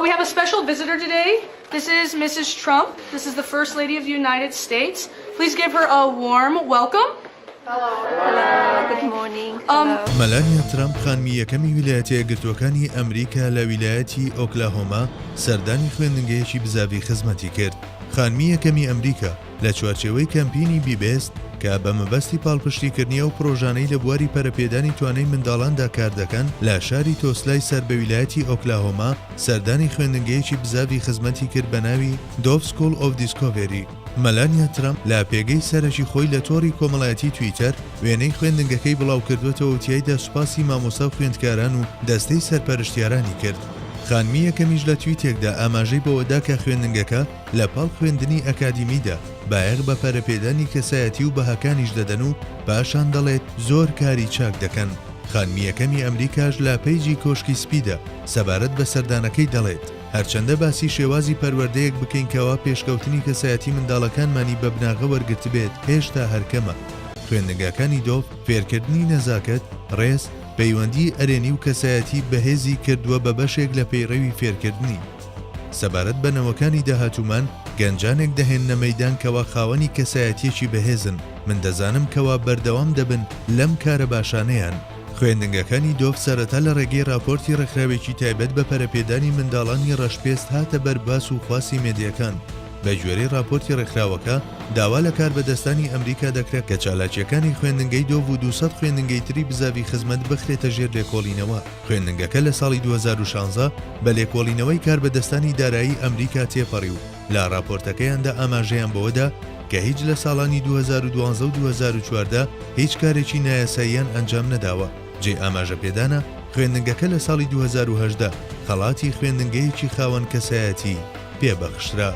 We have a special visitor today. This is Mrs. Trump. This is the First Lady of the United States. Please give her a warm welcome. Hello, good morning. Hello. مەلانیا ترەمپ خانمی یەکەمی ویلایەتە یەکگرتووەکانی ئەمریکا لە ویلایەتی ئۆکلاهۆما سەردانی خوێندنگەیەکی بزاڤی خزمەتی کرد. خانمی یەکەمی ئەمریکا لە چوارچێوەی کەمپینی Be Best کە بە مەبەستی پاڵپشتیکردنی ئەو پڕۆژانەی لە بواری پەرەپێدانی توانای منداڵاندا کاردەکەن لە شاری تۆسلای سەر بە ویلایەتی ئۆکلاهۆما سەردانی خوێندنگەیەکی بزاڤی خزمەتی کرد بە ناوی Dove School of Discovery. مەلانیا ترەمپ لە پێگەی سەرەکی خۆی لە تۆڕی کۆمەڵایەتی تویتەر وێنەی خوێندنگەکەی بڵاوکردووەتەوە و تیایدا سوپاسی مامۆستا و خوێندکاران و دەستەی سەرپەرشتیارانی کرد. خانمی یەکەمیش لە تویتێکدا ئاماژەی بەوەدا کە خوێندنگەکە لە پاڵ خوێندنی ئەکادیمیدا بایەخ بە پەرەپێدانی کەسایەتی و بەهاکانیش دەدەن و پاشان دەڵێت زۆر کاری چاک دەکەن. خانمی یەکەمی ئەمریکاش لە پەیجی کۆشکی سپیدا سەبارەت بە سەردانەکەی دەڵێت، هەرچەندە باسی شێوازی پەروەردەیەک بکەین کەوا پێشکەوتنی کەسایەتی منداڵەکانمانی بە بناغە وەرگرتبێت هێشتا هەر کەمە. خوێندنگاکانی دۆڤ فێرکردنی نەزاکەت، ڕێز، پەیوەندیی ئەرێنی و کەسایەتی بەهێزی کردووە بە بەشێک لە پەیڕەوی فێرکردنی. سەبارەت بە نەوەکانی داهاتوومان، گەنجانێک دەهێننە مەیدان کەوا خاوەنی کەسایەتییەکی بەهێزن، من دەزانم کەوا بەردەوام دەبن لەم کارە باشانەیان. خوێندنگەکانی دۆڤ سەرەتا لە ڕێگەی ڕاپۆرتی ڕێکخراوێکی تایبەت بە پەرەپێدانی منداڵانی ڕەشپێست هاتە بەر باس و خواسی مێدیاکان. بە گوێرەی ڕاپۆرتی ڕێکخراوەکە، داوا لە کاربەدەستانی ئەمریکا دەکرا کە چالاکییەکانی خوێندنگەی دۆڤ و 200 خوێندنگەی تری بزاڤی خزمەت بخرێتە ژێر لێکۆڵینەوە. خوێندنگەکە لە ساڵی 2016 بە لێکۆڵینەوەی کاربەدەستانی دارایی ئەمریکا تێپەڕی و لە ڕاپۆرتەکەیاندا ئاماژەیان بەوەدا کە هیچ لە ساڵانی 2012 و 2014 هیچ کارێکی نایاساییان ئەنجام نەداوە. جێی ئاماژە پێدانە خوێندنگەکە لە ساڵی 2018 خەڵاتی خوێندنگەیەکی خاوەن کەسایەتی پێ بەخشرا.